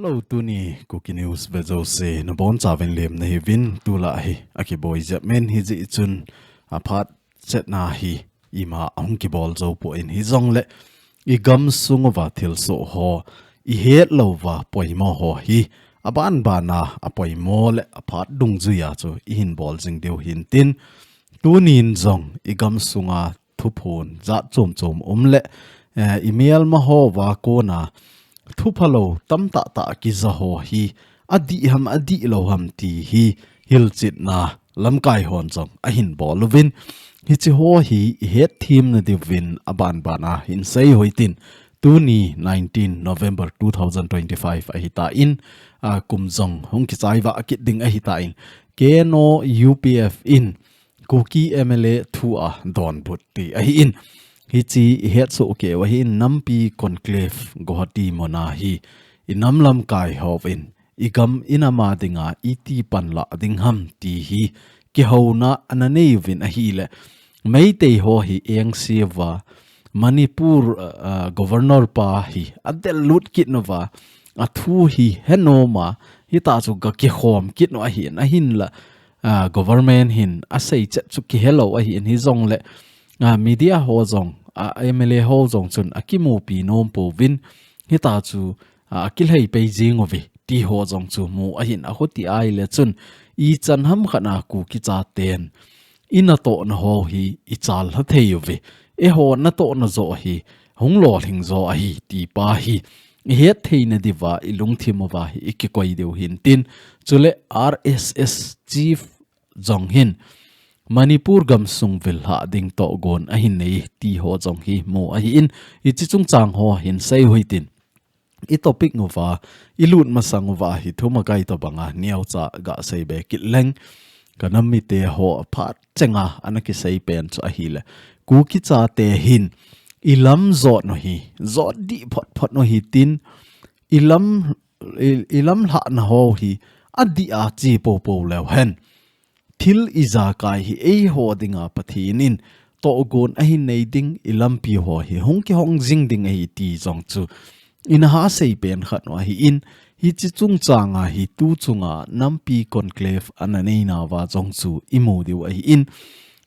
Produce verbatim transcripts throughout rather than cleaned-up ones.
Hello, tuni Kuki News ve jouse nabonchauvin lemna hiuvin, tulai hi akiboi jep men hijeh chun aphat chetna hi ima ahung kibol jou poi, hijongle igamsung uva thilsoh ho, ihet louva poimo ho hi abanbana apoimo le aphat dungjuia chu ihin bol jing diu hintin, tunin jong igamsunga thuphon jat chom chom um le, eh, imelma houva kona thuphalou tamtah tah kija ho hi adih ham adih lou ham ti hi hilchetna lamkai hon jong ahin bol uvin, hiche ho hi ihet themna diuvin abanbana hin sei uhitin, tuni nineteen November two thousand twenty-five ahitan, a, kum jong hung kichai vah kit ding ahitan, K N O U P F in Kuki M L A thu adonbut ti ahin. Hiche ihet soh kei u ahin, Nampi Conclave Guwahati muna hi inam lamkai hon igam inam a dinga iti panla ding ham ti hi kihouna ana nei uvin ahile, Meitei ho hi engse uva Manipur, uh, uh, Governor pa hi adel lut kit uva, athu hi henom a, hita chu ga kikhom kit u ahin, ahinla, ah, government hin asei chet chu kihelou ahin, hijongle, ah, media ho jong, ah, M L A ho jong chun akimupi nom pouvin, hita chu, ah, akilhei pei jing uve ti ho jong chu mu ahin, akhuti ahile chun ichan ham khat a Kuki chaten inatohna ho hi ichalha thei uve. Eiho natohna jo hi hung lolhing jo ahi ti pa hi ihet theina diuva ilungthim uva hi ikikoi diu hintin, chule R S S chief jong hin Manipur gamsung vil lhah ding tohgon ahin nei ti ho jong hi mu ahin, hiche chungchang ho hin sei uhitin, i topic uva ilut masang uva hi thumakai tobanga neocha gasei be kit leng, kanam mite ho aphat chenga ana kisei pen chu ahile, Kuki chate hin ilam jot u hi jot dih phot phot u hitin, ilam, i, ilam lhahna ho hi adih a che popo leu hen, thil ijakai hi eiho dinga Pathen in tohgon ahin nei ding, ilampi ho hi hung kihong jing ding ahi ti jong chu ina ha sei pen khat u ahin, hiche chungchanga hi tu chunga Nampi Conclave ana neinauva jong chu imu diu ahin,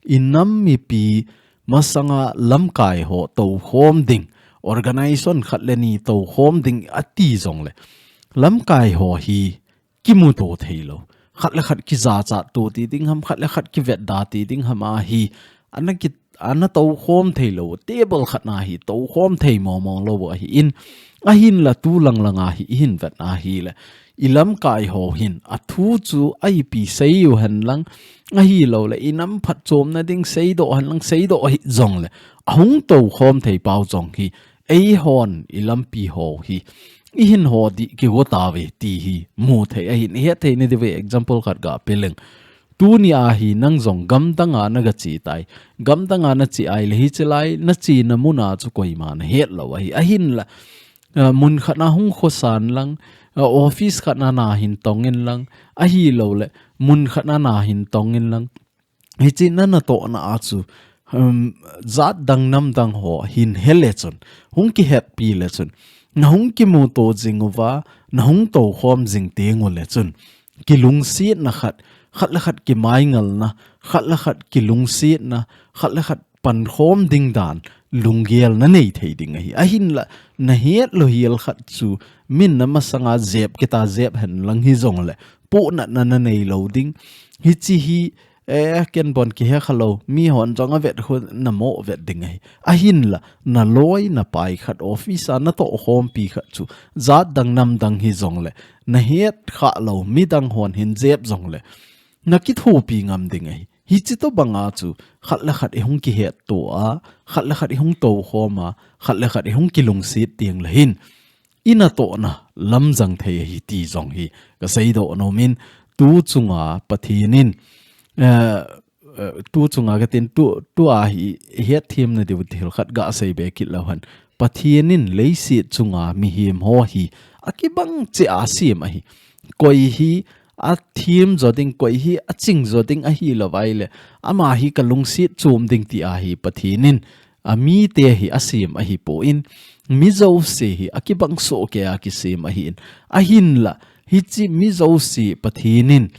inam mipi masanga lamkai ho toukhom ding, organization khat le ni toukhom ding ati jongle, lamkai ho hi kimuto theilou, khat le khat kijachat to ti ding ham, khat le khat kivetda ti ding ham a hi, ana ki, ana toukhom theilou, table khat na hi toukhom thei momo lou ahin, ahinla tu lang langa hi ihin vet ahile, ilamkai ho hin athu chu a ipi sei u hen lang, ahilouleh inam phatchomna ding seidoh hen lang, seidoh ahi jongle, ahung toukhom thei pau jong hi eihon ilampi ho hi ihin ho dih kigo tauve ti hi mu thei ahin, ihet theina diuva example khat gape leng. Tunia hi nang jong gamdanga naga che tai. Gamdanga nache ahile hiche lai nachena muna chu koima nahet lou ahi. Ahinla, ah, mun khat na hung khosan lang, ah, office khat na nahin tongin lang, ahilouleh mun khat na nahin tongin lang, hiche na natohna a chu, um, jat dang nam dang ho hin hele chun, hung kihetpi le chun, nahung kimuto jing uva, nahung toukhom jing teng ule chun, kilungsetna khat, khat le khat kimaingalna, khat le khat kilungsetna, khat le khat pankhom ding dan, lunggel nanei thei ding ahi. Ahinla, nahet lou hiel khat chu, min na masanga jep, kita jep hen lang hijongle, pohnatna nanei lou ding. Hiche hi, eh, ken bon kihe khalou, mihon jong avet khu namo vet ding ahi. Ahinla, naloi napai khat office a natohkhompi khat chu, jat dang nam dang hijongle, nahet khalou, midang hon hin jep jongle, nakithopi ngam ding ahi. Hiche tobanga chu, khat le khat ihung kihetto a, khat le khat ihung toukhom a, khat le khat ihung kilungset teng le hin, inatohna lamjang thei ahi ti jong hi kaseidoh nomin, tu chunga Pathen in, eh, eh, tu chunga katin, tu, tua hi ihet themna diu thil khat gasei be kit leu hen. Pathen in leiset chunga mihem ho hi akibang cheh a asem ahi. Koi hi athem jo ding, koi hi aching jo ding ahilou vaile, ama hi kalungset chom ding ti ahi. Pathen in amite hi asem ahipon, mi jouse hi akibang soh kei a kisem ahin. Ahinla, hiche mi jouse Pathen in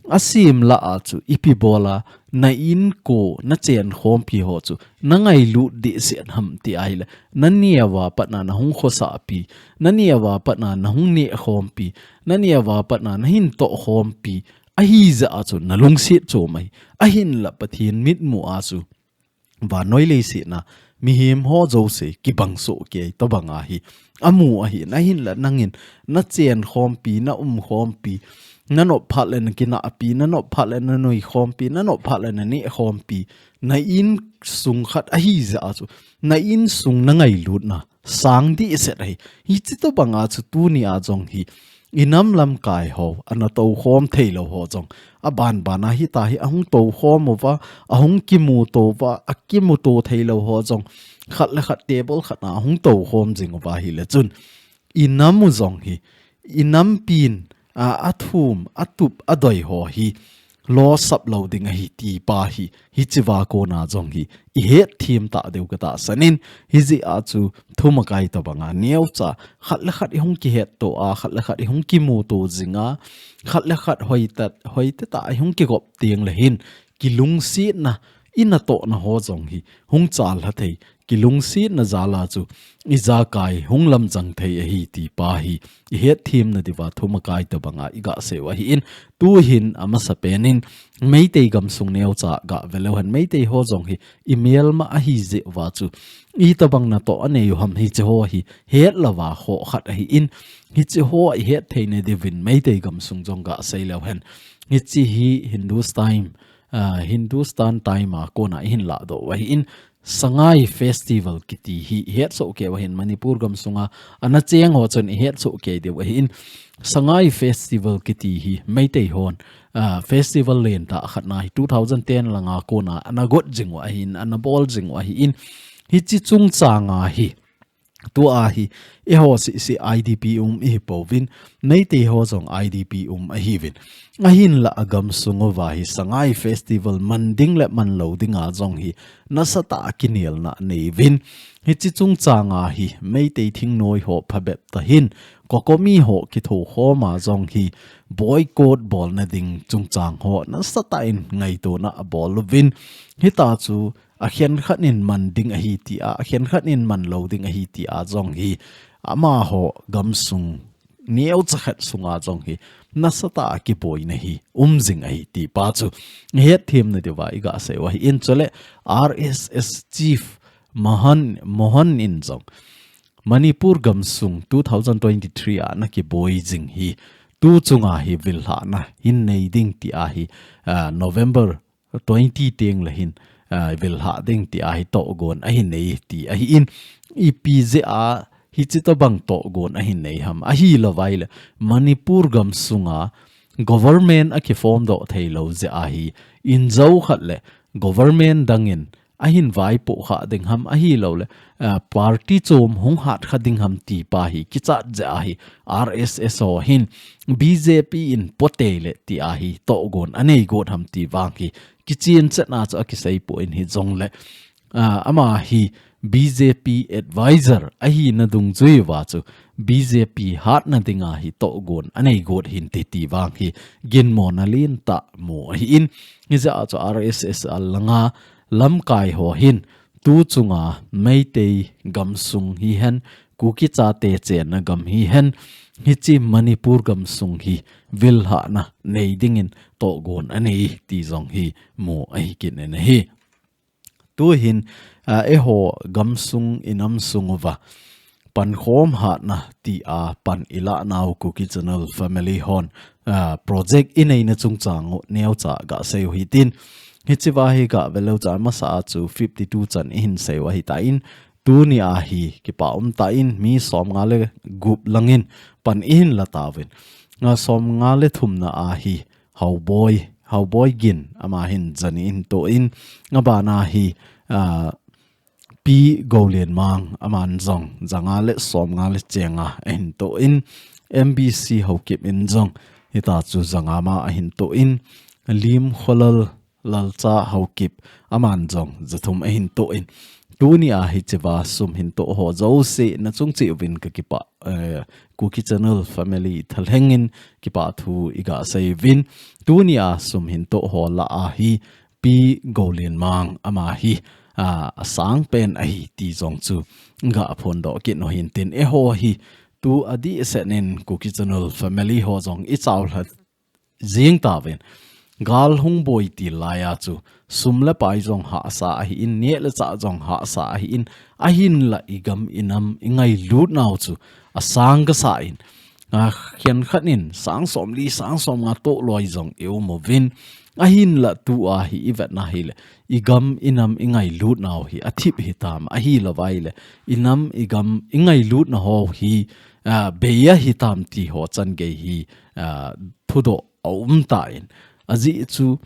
asem lah a chu ipi bol a, na inko, na chenkhompi ho chu na ngailut dehset ham ti ahile, na neo a pat na na hung khosahpi, na neo a pat na na hung nehkhompi, na neo a pat na na hin tohkhompi, ahijeh a chu na lungset chom ahi. Ahinla Pathen mitmu a chu vannoi leiset a mihem ho jouse kibang soh kei tobang ahi. Amu ahin, ahinla nangin na chenkhompi, na umkhompi, na nop phat le na kinahpi, na nop phat le na nuikhompi, na nop phat le na nehkhompi, na insung khat ahijeh a chu na insung na ngailutna sang dehset ahi. Hiche tobang a chu tuni a jong hi, inam lamkai ho, ana toukhom theilou ho jong, abanban a hitia hi ahung toukhom uva, ahung kimuto uva, akimuto theilou ho jong, khat le khat table khat a ahung toukhom jing uva ahile chun, inam u jong hi, inampin, a, athum, atup, adoi ho hi losap lou ding ahi ti pa hi, hichea kona jong hi ihetthem tah diu katahsan in, hijeh a chu thumakai tobang a neocha, khat le khat ihung kihetto a, khat le khat ihung kimuto jing a, khat le khat hoitah, hoitah a ihung kigop teng le hin, kilungsetna, inatohna ho jong hi hung chalha thei, kilungsetna jal a chu ijakai hung lamchang thei ahi ti pa hi ihetthem na diuva thumakai tobang a igasei u ahin, tuhin amasapen in Meitei gamsung neocha gave leu hen, Meitei ho jong hi imelma ahijeh uva chu itobang natoh anei u ham, hiche ho hi het louva khoh khat ahin, hiche ho ihet theina diuvin Meitei gamsung jong gasei leu hen. Hiche hi Hindustan, a, Hindustan Time a kona ihin ladoh u ahin, Sangai Festival kiti hi ihet soh kei u ahin, Manipur gamsunga ana cheng ho chun ihet soh kei diu ahin, Sangai Festival kiti hi Meitei hon, a, festival lentah khat na hi two thousand ten langa kona ana got jing u ahin, ana bol jing u ahin, hiche chungchang a hi, tua hi, eiho seh seh I D P um ihi pouvin, Meitei ho jong I D P um ahiuvin. Ahinla agamsung uva hi Sangai Festival man ding le man lou ding a jong hi nasatah a kinelna anei uvin. Hiche chungchang a hi Meitei thingnoi ho phabep tah in, COCOMI ho kithokhom a jong hi boycott bolna ding chungchang ho nasatah in ngaitona abol uvin. Hitia chu akhenkhat in man ding ahi tia, akhenkhat in man lou ding ahi tia jong hi, amaho gamsung neocha khat sunga jong hi nasatah a kiboina hi um jing ahi ti pa chu ihetthem na diuva igasei u ahin, chule R S S chief Mohan, Mohan in jong Manipur gamsung two thousand twenty-three a ana kiboi jing hi tu chunga hi villhahna hin nei ding tia hi, a, November twenty teng le hin, a, villhah ding tia hi tohgon ahin nei ti ahin, ipi jeh a hiche tobang tohgon ahin nei ham, ahilou vai le Manipur gamsunga government akiform doh theilou jeh a hi, injo khat le government dang in ahin vaipoh kha ding ham, ahilou le, a, party chom hung hat kha ding ham ti pa hi kichat jeh a hi, R S S ho hin B J P in potei le tia hi tohgon anei got ham ti vang hi kichen chetna chu akisei poi, hijongle, a, ama hi B J P advisor ahina dungjui uva chu B J P hatna dinga hi tohgon anei got hinte ti vang hi ginmona lentah mu ahin, hijeh a chu R S S a langa lamkai ho hin tu chunga Meitei gamsung hihen, Kuki chate chenna gam hihen, hiche Manipur gamsung hi villhahna nei dingin tohgon anei ti jong hi mu ahi kit in ahi. Tuhin, a, eiho gamsung inam sung uva pankhom hatna tia pan ilah nau Kuki Channel family hon, a, project inei na chungchang u neocha gasei u hitin. Hichea hi gave leu chun amasa a chu fifty two chan ihin sei u ahitan, tuni a hi kipa umtah in mi somnga le gup langin pan ihin la tauvin. A, somnga le thumna a hi Haoboi, Haoboi Gin, ama hin jani ahin toh in, abana hi, a, Pi Goulianmang, aman jong janga le somnga le chenga ahin toh in, M B C Haokip in jong hita chu janga ma ahin toh in, Limkholal Lalcha Haokip, aman jong jathum ahin toh in, Tunia hichea sum hin toh ho jouse nachung cheh uvin kakipah, eh, Kuki Channel family thalhengin kipah thu iga sei uvin. Tunia sum hin toh ho lah a hi Pi Golenmang ama hi, ah, asang pen ahi ti jong chu ga phondoh kit u hintin eiho hi tu adeh seh in Kuki Channel family ho jong ichao lha jing tauvin. Gal hung boi til laiya chu sum le pai jong hahsa ahin, neh le chah jong hahsa ahin, ahinla igam inam ingailut nau chu asang kasa in. A, khenkhat in sang som li, sang som nga toh loi jong i um uvin. Ahinla tua hi ivet na hile, igam inam ingailut nau hi athip hitam, ahilou vai le, inam igam ingailut na ho hi, a, bei ahitam ti ho chan gei hi, a, thudoh aum tan. Ajeh chu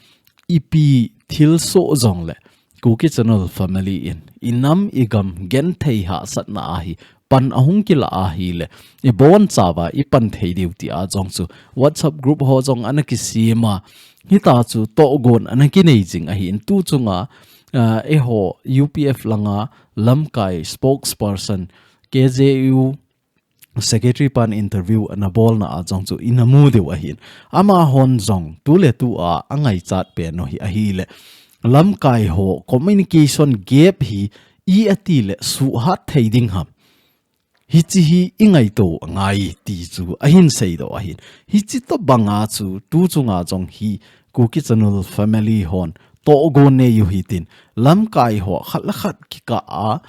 ipi thilsoh jongle Kuki Channel family in inam igam genthei hahsatna a hi pan ahung kila ahile, ibonchauva ipan thei diu tia jong chu WhatsApp group ho jong ana kisem a. Hitia chu tohgon ana kinei jing ahin tu chunga, ah, eiho U P F langa lamkai spokesperson K J U secretary pan interview ana bolna a jong chu ina mu diu ahin. Amahon jong tuletua angaichat pen u hi ahile, lamkai ho communication gap hi i ati le suhat thei ding ham. Hiche hi ingaito angai ti chu ahin seidoh ahin. Hiche tobanga chu tu chunga jong hi Kuki Channel family hon tohgon nei u hitin, lamkai ho khat le khat kikah a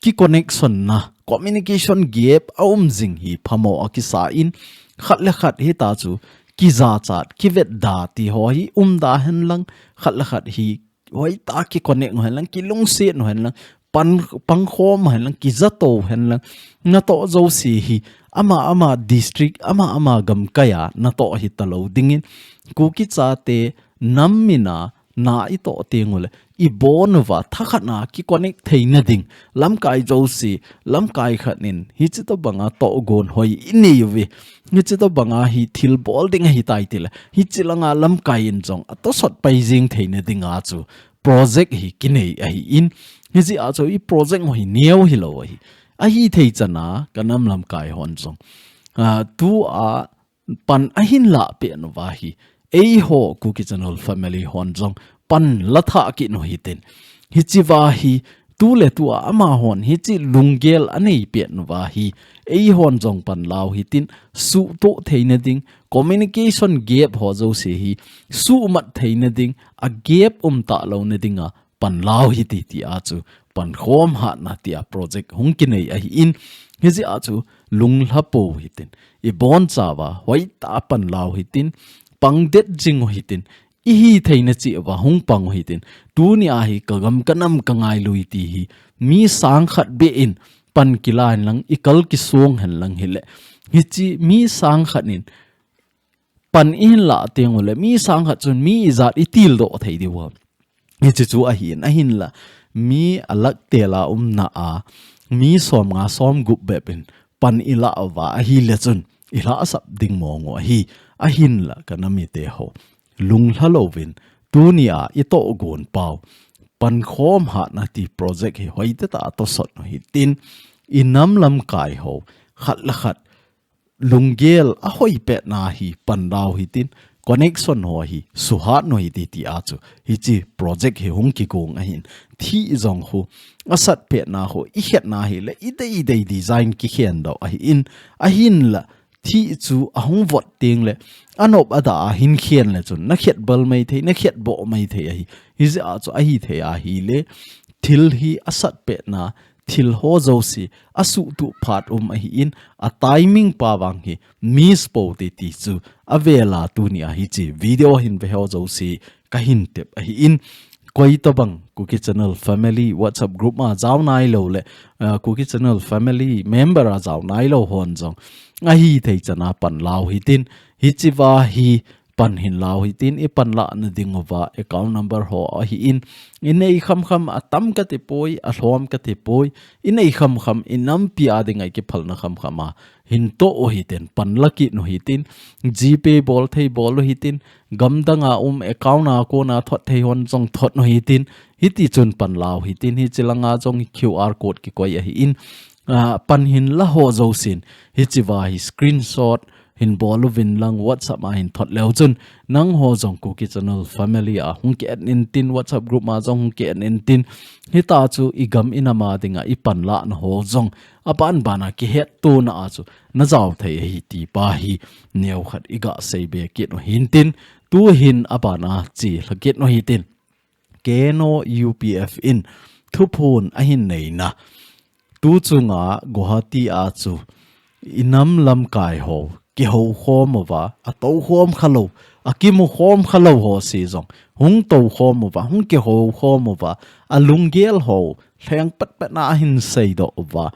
ki connection na, communication gap aum jing hi phamo akisa in, khat le khat hitia chu kijachat, kivetda ti ho hi umda henlang, khat le khat hi hoitah a ki connect u henlang, kilungset u henlang, pan, pangkhom u henlang, kijato u henlang, natoh jouse hi ama ama district, ama ama gamkai a natoh hitalou dingin, Kuki chate nam mina na itoh teng ule, ibon uva thakhat na ki connect theina ding, lamkai jouse, lamkai khat in hiche tobanga tohgon hoi inei uve, hiche tobanga hi thil bol ding ahitai tile, hiche langa lamkai in jong atosot pai jing theina dinga chu project hi kinei ahin, hijeh a chu i project ho hi neo hilou ahi. Ahithei chana ka nam lamkai hon jong, ah, tua pan ahin lah peh uva hi, eiho Kuki Channel family hon jong pan la thah kit u hitin. Hichea hi tuletua amahon hiche lunggel anei peh uva hi, eihon jong pan lau hitin, suhtoh theina ding, communication gap ho jouse hi suhmat theina ding, a gap um talouna dinga pan lau hite tia chu pankhom hatna tia project hung kinei ahin, hijeh a chu lunglha pou hitin, ibonchauva hoitah a pan lau hitin, pangdet jing u hitin, ihitheina cheh uva hung pang u hitin, tunia hi ka gam ka nam ka ngailu ti hi mi sang khat beh in pan kila henlang, i kal kisong henlang hile, hiche mi sang khat in pan ihin lah teng ule, mi sang khat chun mi ijat i tildoh thei diu ham. Hiche chu ahin, ahinla mi alak tela umna a, mi som nga som gup bep in pan i lah uva ahile chun i lhahsap ding mong u ahi. Ahinla ka nam mite ho, lunglha louvin, tunia i tohgon pau, pankhom hatna ti project hi hoitah a tosot u hitin, i nam lamkai ho khat le khat lunggel ahoi petna hi pan lau hitin, connection ho hi suhat u hite tia chu hiche project hi hung kigong ahin. Thih jong khu asat petna ho i khetna hile i dei dei design kikhen doh ahin, ahinla thih chu ahung vot teng le anop ada a hin khen le chun na khet bal mai thei, na khet boh mai thei ahi. Hijeh a chu ahithei ahile, thil hi asat petna, thil ho jouse asuhtuh phat um ahin, a timing pa vang hi miss pou te ti chu avela tunia hiche video hin ve ho jouse kahin tep ahin, koi tobang Kuki Channel family WhatsApp group ma jao nailou le, ah, Kuki Channel family member a jao nailou hon jong ahithei chana pan lau hitin, hichea hi pan hin lau hitin, i panlah na ding uva account number ho ahin, i nei kham kham a tam ka ti poi, a hlom ka ti poi, i nei kham kham i nampi a ding a i kiphalna kham kham a hin to u hitin, panla kit u hitin, GPay bol thei bol u hitin, gamdang a um account a kona thot thei hon jong thot u hitin, hiti chun panlau hitin, hichi langa jong QR code kikoi ahin, a, pan hin la ho jousen, hichi va hi screenshot hin bol uvin lang WhatsApp a hin thot leu chun, nang ho jong Kuki Channel family a hung ki add in tin, WhatsApp group ma jong hung ki add in tin, hita chu i gam i nam a ding a i panlah na ho jong, a ban ban a kihet to na a chu, na jao thei ahi ti pa hi, neo khat i ga sei be kit u hintin, tu hin a ban a chi hla kit u hitin. Keno UPF in thuphon ahin nei na. Tu chunga Guwahati a chu i nam lamkai ho, kiho khom uva, a to khom kha lo, a kimu khom kha lo ho si jong, hung to khom uva, hung kiho khom uva, a lunggel ho, hleng pat pat na ahin sei doh uva.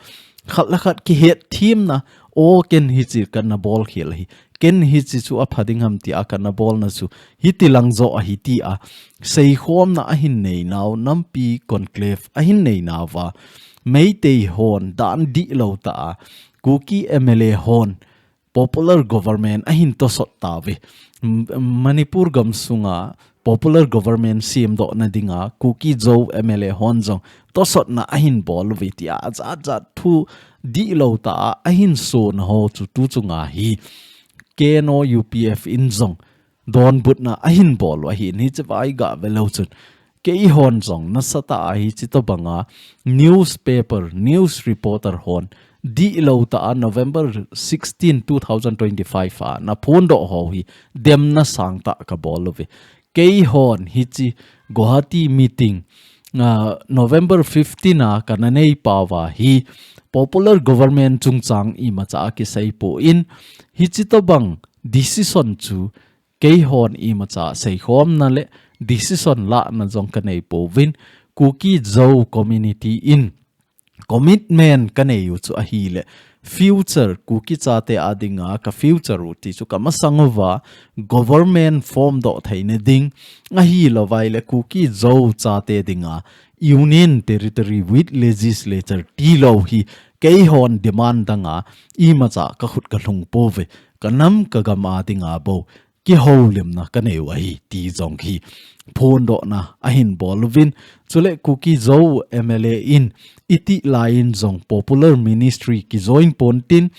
Khat le khat kihet thim na, o ken hichi kana bol khel hi. Ken hichi chu a pha ding ham ti a kana bol na chu. Hiti lang jo ahi ti a. Sei khom na ahin nei nau, nampi conclave ahin nei nau va. Meitei hon dan dih lo ta a. Kuki MLA hon popular government ahin tosot ta ve. M-, Manipur gam sunga popular government siam doh na dinga Kuki Zo MLA hon jong tosot na ahin bol uve ti a, jat jat thu dih lo ta a, ahin so na ho chu tu chunga hi Keno UPF in jong donbut na ahin bol u ahin, hichi va i ga ve leu chun. Kei hon jong nasa ta a hichi to banga newspaper, news reporter hon dih lo ta a November sixteen, two thousand twenty-five a na phon doh ho hi demna sang ta ka bol uve. Kei hon hichi Guwahati meeting, ah, November fifteen a kana nei pau va hi popular government chungchang imacha a kisei poi, hichi to bang decision chu kei hon imacha sei khom na le decision la na jong ka nei pouvin, Kuki Zo community in commitment ka nei u chu ahi le future Kuki chate a dinga ka future u ti chu ka masang uva government form doh thei na ding ahi lo vai le Kuki Zo chate dinga Union Territory with Legislature ti lo hi kei hon demand danga imacha ka khut ka lhung pouve, ka nam ka gam a dinga bou kiholimna ka nei u ahi ti jong hi phondohna ahin bol uvin. Chule Kuki Zo M L A in iti laiyin jong popular ministry kijoin pontin,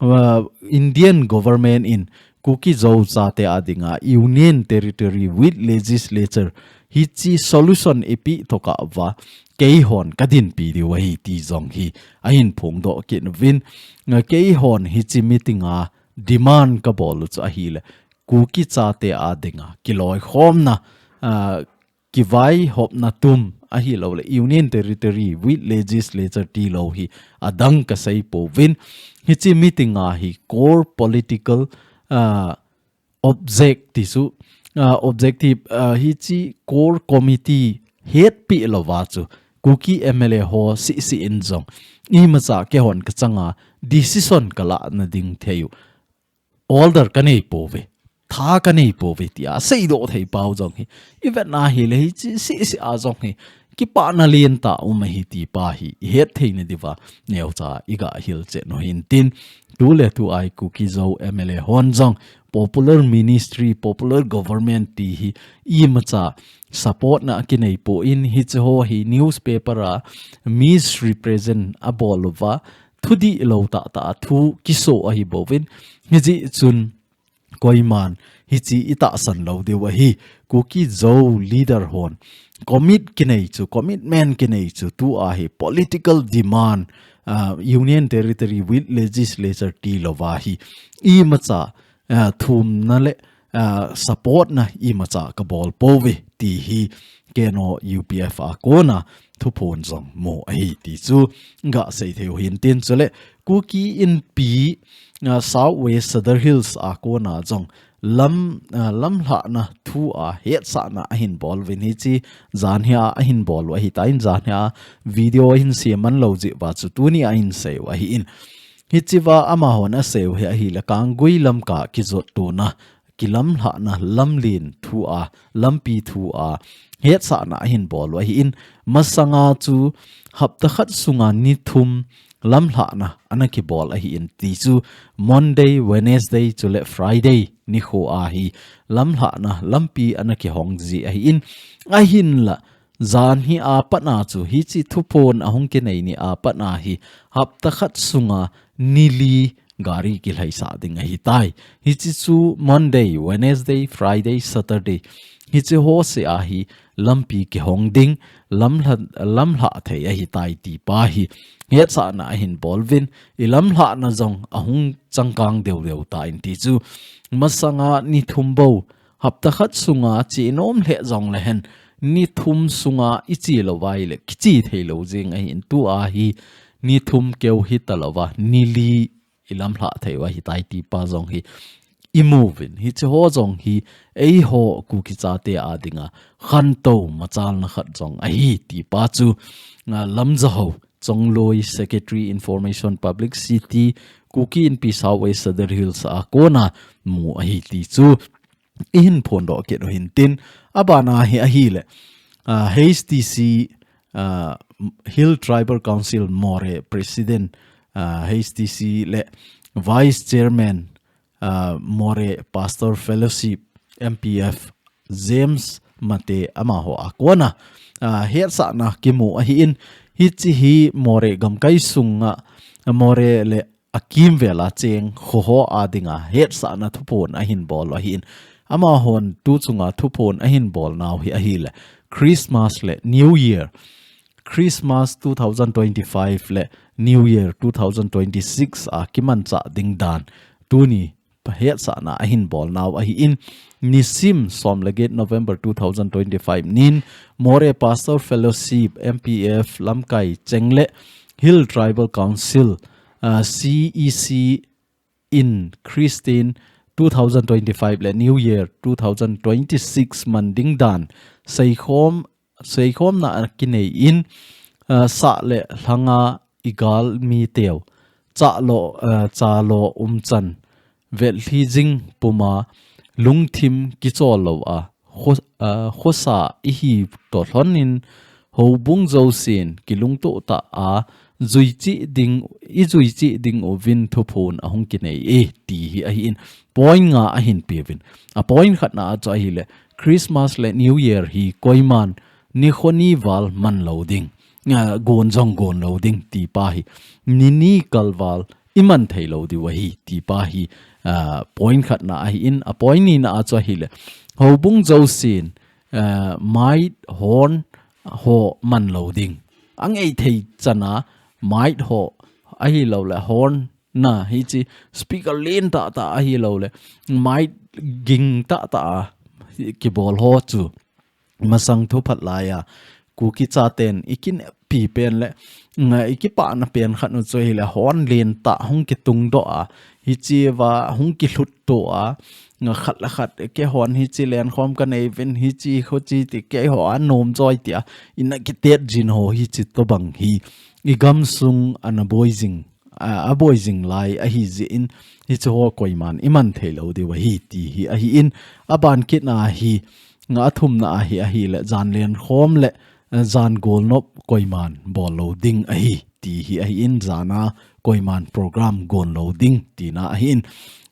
uh, Indian government in Kuki Zo chate a dinga Union Territory with Legislature hichi solution ipi tokah uva keihon ka dinpi diu ahi ti jong hi ahin phongdoh kit uvin. Nga keihon hichi meeting a demand ka bol u chu ahile Kuki chate a dinga kiloikhomna, ah, kivaihopna tum ahilou le Union Territory with Legislature ti lo hi adang ka sei pouvin. Hichi meeting a hi core political, ah, object ti chu, ah, objective, ah, hichi core committee hetpi louva chu Kuki M L A ho sisi in jong imacha keihon ka changa decision ka la na ding thei u order ka nei pouve, tha ka nei pouve tia seidoh thei pau jong hi i vetna hile hichi sisi a jong hi kipana lentah um ahi ti pa hi i het thei na diuva neocha i ga hilchet u hintin, tuletu a hi Kuki Zo M L A hon jong popular ministry, popular government ti hi imacha support na kinei pon hichi ho hi newspaper a misrepresent abol uva, thudih lou tahtah a thu kiso ahi bouvin, hijeh chun koiman hichi i tahsan lou diu ahi. Kuki Zo leader hon commit kinei chu, commitment kinei chu tua hi political demand, ah, Union Territory with Legislature ti louva hi imacha, ah, thumna le, ah, support na imacha ka bol pouve ti hi Keno U P F a kona thuphon jong mu ahi ti chu ga sei thei u hintin, chule Kuki Inpi, ah, South West Sadar Hills a kona jong lam, ah, lamlhahna thu a hetsahna ahin bol uvin hichi janhia ahin bol u ahitan, janhia video ahin sem man lou jeh uva chu tuni a ahin sei u ahin. Hichi uva amahon asei u hi ahile Kanggui lamkai kijotna kilamlhahna lamlen thu a, lampi thu a, hetsahna ahin bol u ahin, masanga chu hapta khat sunga ni thum lamlhahna ana kibol ahin ti chu Monday, Wednesday chule Friday nikho a hi lamlhahna lampi ana kihong ji ahin, ahinla jan hi a patna chu hiche thuphon ahung kinei ni a patna hi hapta khat sunga ni li gari kilhaisah ding ahitai. Hiche chu Monday, Wednesday, Friday, Saturday. Hiche ho seh a hi lampi kihong ding, lamlha, lamlhah thei ahitai ti pa hi hetsahna ahin bol uvin, i lamlhahna jong ahung changkang deu deu tan ti chu masanga ni thum bou, hapta khat sunga chi nom lheh jongle hen, ni thum sunga i chi lou uva ahile kichi thei lou jing ahin, tua hi ni thum keu hita louva, ni li i lamlhah thei u ahitai ti pa jong hi i mu uvin. Hiche ho jong hi eiho Kuki chate a dinga khantou machalna khat jong ahi ti pa chu, ah, Lamjaho Chongloi, Secretary, Information, Publicity, Kuki Inpi South West Sadar Hills a kona mu ahi ti chu i hin phondoh kit u hintin, abana hi ahile, ah, H T C, ah, Hill Tribal Council Moreh President, ah, H T C le Vice Chairman, ah, Moreh Pastor Fellowship, M P F, James Mate amaho a kona, ah, hetsahna kimu ahin, hiche hi Moreh gamkai sunga, Moreh le akimvel a cheng kho ho a dinga hetsahna thuphon ahin bol u ahin. Amahon tu chunga thuphon ahin bol nau hi ahile Christmas le New Year, Christmas two thousand twenty-five le New Year two thousand twenty-six a kimanchah ding dan tuni pa hetsahna ahin bol nau ahin, nisim som le get November two thousand twenty-five nin Moreh Pastor Fellowship, M P F, lamkai cheng le Hill Tribal Council, ah, C E C in Christian two thousand twenty-five le New Year two thousand twenty-six man ding dan seikhom, seikhomna a kinei in, ah, sah le lhanga i galmi teu, chah lo, ah, cha lo umchan, velhi jing puma lungthim kichol lou a, kho-, ah, khosa i hi toh lhon in, houbung jousen kilungtoh tah a, jui chih ding, i jui chih ding uvin thuphon ahung kinei e, ti hi ahin, point nga ahin pe uvin. A point khatna a chu ahile, Christmas le New Year hi koiman nikho ni val man lou ding, ah, gon jong gon lou ding ti pa hi, ni ni kal val i man thei lou diu ahi ti pa hi, ah, point khatna ahin, a point nina a chu ahile, houbung jousen, ah, mic, horn ho man lou ding. Angei thei chana mic ho ahilou le horn na hiche speaker len tah tah ahilou le mic ging tah tah a kibol ho chu masang thuphat lai a Kuki chaten i kinepi pen le, nga, i kipana pen khat nu chu ahile horn len tah hung kitung doh a, hiche va hung kilhut to a, nga, khat le khat, keihon hiche len khom ka nei uvin, hiche kho chi ti keiho a nom joi ti a, ina kitet jin ho hiche tobang hi i gamsung ana boi jing, a, a boi jing lai ahi jeh in, hiche ho koiman i man thei lou diu ahi ti hi ahin, a ban kit na hi, nga, a thumna ahi, ahile jan len khom le, eh, jan golnop koiman bol lou ding ahi ti hi ahin, jana koiman program gon lou ding tina ahin,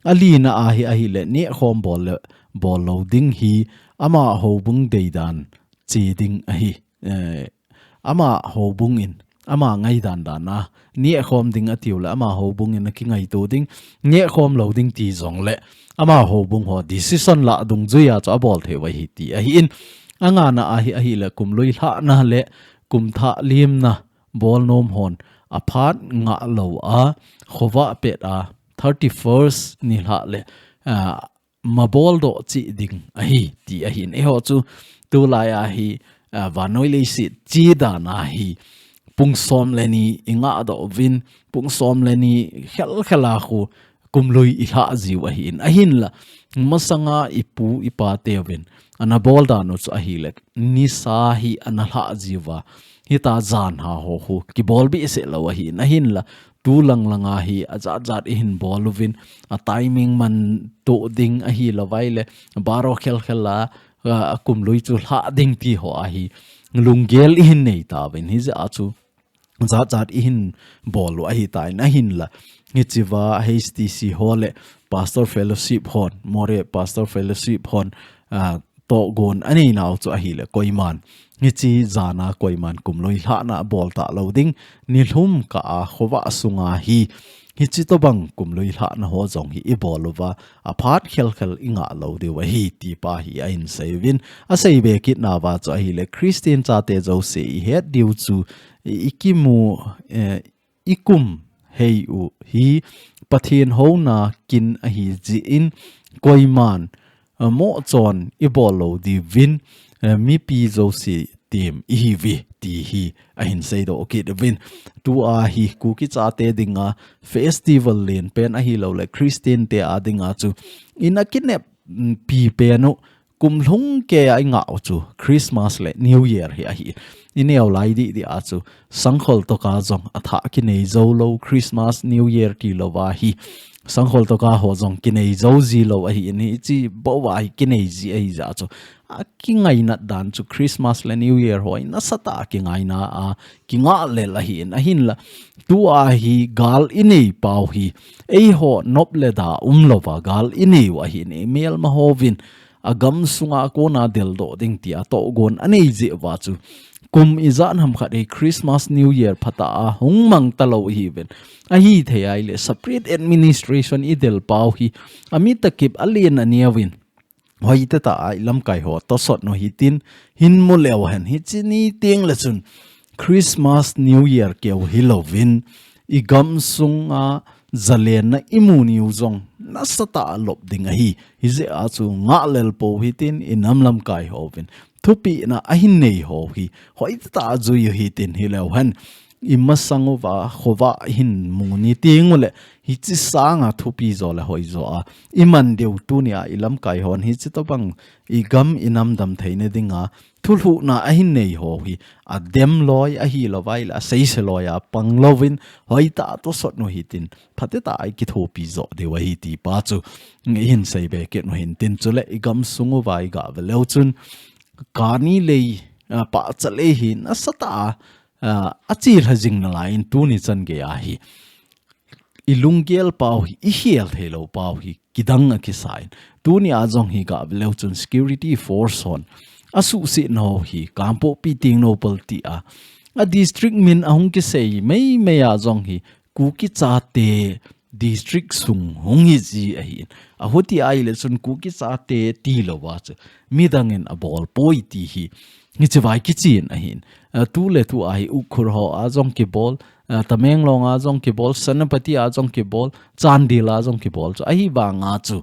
a lina ahi, ahile neh khom bol le, bol lou ding hi ama houbung deidan che ding ahi. Eh, ama houbung in, ama ngaidan dan a, neh khom ding atiu le, ama houbung in a kingaito ding, neh khom lou ding ti jong le, ama houbung ho decision lah dungjui a chu a bol thei u ahi ti ahin, a ngana ahi, ahile kum lui lhahna le kum thah limna bol nom hon a phat ngah lou a, khovah pet a, thirty-first ni lhah le, ah, ma bol doh chih ding ahi ti ahin. Eiho chu tulai a hi, ah, vannoi leiset chi dan a hi pung som le ni i ngah doh uvin, pung som le ni khel khel a khu kum lui i lhah jiu ahin. Ahinla, masanga i pu i pa teuvin ana bol dan u chu ahile, nisa hi ana lhah jiu va, hita jan ha ho khu kibol behseh lou ahin. Ahinla, tu lang langa hi ajat jat ihin bol uvin, a timing man to ding ahi lou vai le, baro khel khel a, a, a kum lui chu lha ding ti ho ahi lunggel ihin nei tauvin, hijeh a chu jat jat ihin bol u ahi tan ahinla. Hichea H T C ho le Pastor Fellowship hon, Moreh Pastor Fellowship hon, a, tohgon anei nau chu ahile koiman, hiche jana koiman kum lui lhahna bol talou ding, nilhum kah a khovah sunga hi, hiche tobang kum lui lhahna ho jong hi ibol uva, aphat khel khel ingah lou diu ahi, ti pa hi ahin sei uvin, asei be kit nauva chu ahile, Christian chate jouse ihet diu chu, i, ikimu, eh, ikum hei u hi Pathen houna kin ahi jeh in, koiman, eh, mohchon ibol lou diuvin, eh, mipi jouse tem ihiuve ti hi ahin seidoh kit uvin. Tua hi Kuki chate dinga festival len pen ahilou le Christian te a dinga chu ina kinep, mm, pi pen u, kum lhung kei a ingah u chu Christmas le New Year hi ahi. Ineo lai dih dih a chu sangkhol toka jong athah kinei jou lou, Christmas, New Year tilou va hi. Sangkhol toka ho jong kinei jou ji lou ahin, hiche bou a hi kinei ji ahi jeh a chu, akingainat dan chu Christmas le New Year ho hi nasatah a kingaina a, kingah lel ahin, ahinla. Tua hi gal inei pau hi, eiho nop le da umlou va gal inei u ahin, imelma hovin, agam sunga kona deldoh ding tia tohgon anei jeh uva chu, kum ijat ham khat hi Christmas, New Year phatah a hung mang talou ihiuvin. Ahithei ahile, separate administration idel pau hi, ami takip alen aneo in, hoitah tah a ilamkai ho tosot nu hitin, hin mu leu hen, hiche ni teng le chun Christmas, New Year keu hilouvin, igam sunga zalenna imu niu jong nasatah a lop ding ahi. Hijeh a chu ngah lel pou hitin, inam lamkai hovin thupehna ahin nei ho hi hoitah tah a jui u hitin, hileu hen imasang uva khovah hin mu ni teng u le, hiche sanga thupi jo le hoi jo a iman diu tunia ilamkai hon hiche tobang igam inam damtheina dinga thulhuhna ahin nei ho hi adem loi ahilou vai le, aseise loi a pang louvin, hoitah a tosot nu hitin, phatah tah a ikithopi jo diu ahi ti pa chu ihin sei be kit nu hintin, chule igam sung uva igah ve leu chun, kani lei, a, pahcha lei hi nasatah a, a, achilha jing nalai in tuni chan gei a hi ilunggel pau hi, ikhel theilou pau hi kidang akisan. Tunia jong hi gah ve leu chun security force hon asuhsetna ho hi Kangpokpi, Tengnoupal tia, a district min ahung kisei meimei a jong hi Kuki chate district sung hung hi ji ahin. Ahuti ahile chun Kuki chate tilou va chu midang in abol poi ti hi, hiche vai kichen ahin. A, tu le tu a hi Ukhrul ho a jong kibol, a, Tamenglong a jong kibol, Senapati a jong kibol, Chandel a jong kibol chu. Ahivanga chu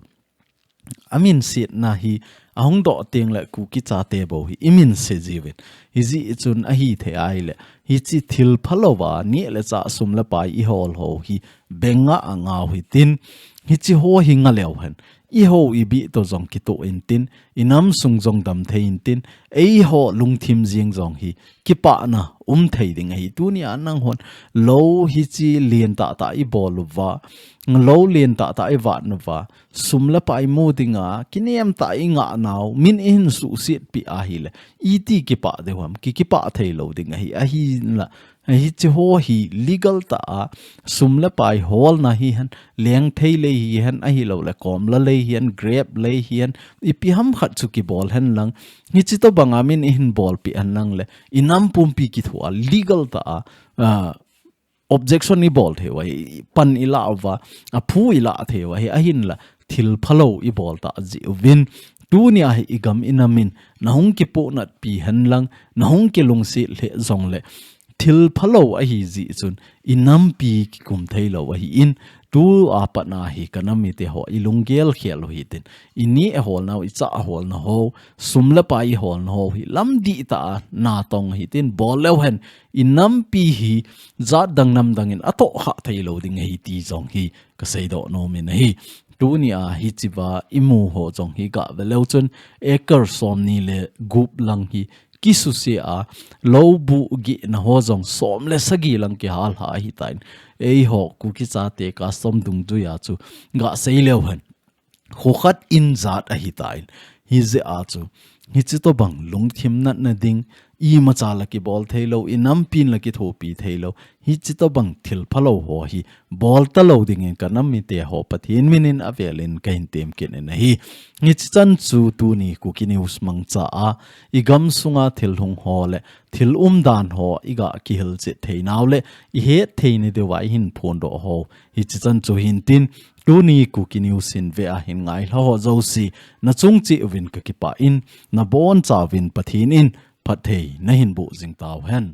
aminsetna hi ahung doh teng le Kuki chate bou hi iminse jiuvin. Hijeh chun ahithei ahile, hiche thil phalou a neh le chah, sum le pai ihol ho hi beng a angau hitin, hiche ho hi nga leu hen, iho ibih toh jong kitoh intin, inam sung jong damthei intin, eiho lungthim jeng jong hi kipahna umthei ding ahi. Tunia nanghon lou hiche lentah tah ibol uva, lou lentah tah ivat uva, sum le pai mu dinga kinem tah a ingah nau min ihin suhsetpeh ahile, iti kipah diu ham, ki, kipah theilou ding ahi, ahinla. Hiche ho hi legal tah a, sum le pai holna hihen, lengthei lei hihen, ahilou le komla lei hihen, grape lei hihen, ipi ham khat chu kibol hen lang, hiche tobanga min ihin bolpeh hen lang le, inam pumpi kithoa legal tah a, a, objection ibol thei u ahi, pan ilah uva, aphu ilah thei u ahi, ahinla thil phalou ibol tah jeh uvin, tunia hi igam inam in nahung kipohnatpi hen lang, nahung kilungset lheh jong le, thil phalou ahi jeh chun inampi kikum theilou ahin, tua pat a hi kanam mite ho ilunggel khel u hitin, ineh holnau, ichah holna ho, sum le pai iholna ho hi lamdih tah a natong hitin, bol leu hen inampi hi jat dang nam dang in atohkhah theilou ding ahi ti jong hi kaseidoh nom in ahi. Tunia hichea imu ho jong hi gah ve leu chun acre somni le gup lang hi kisuse a, lou buh gihna ho jong som le sagi lang kihal ha ahitan. Eiho Kuki chate custom dungjuia chu gasei leu hen, khokhat in jat ahitan. Hijeh a chu, hichi tobang lungthim natna ding, imacha la kibol theilou, inampin la kithopi theilou, hichi tobang thil phalou ho hi bol talou dingin kanam mite ho Pathen minin avelin kahin temkit in ahi. Hichi chan chu tuni Kuki News mangcha a, igam sunga thil hung ho le thil umdan ho iga kihilchet theinau le ihet theina diuva ihin phondoh ho, hichi chan chu hintin, tuni Kuki News hin ve ahin ngailha ho jouse, nachung cheh uvin kakipah in, nabonchauvin Pathen in phatthei nahin boh jing tauhen.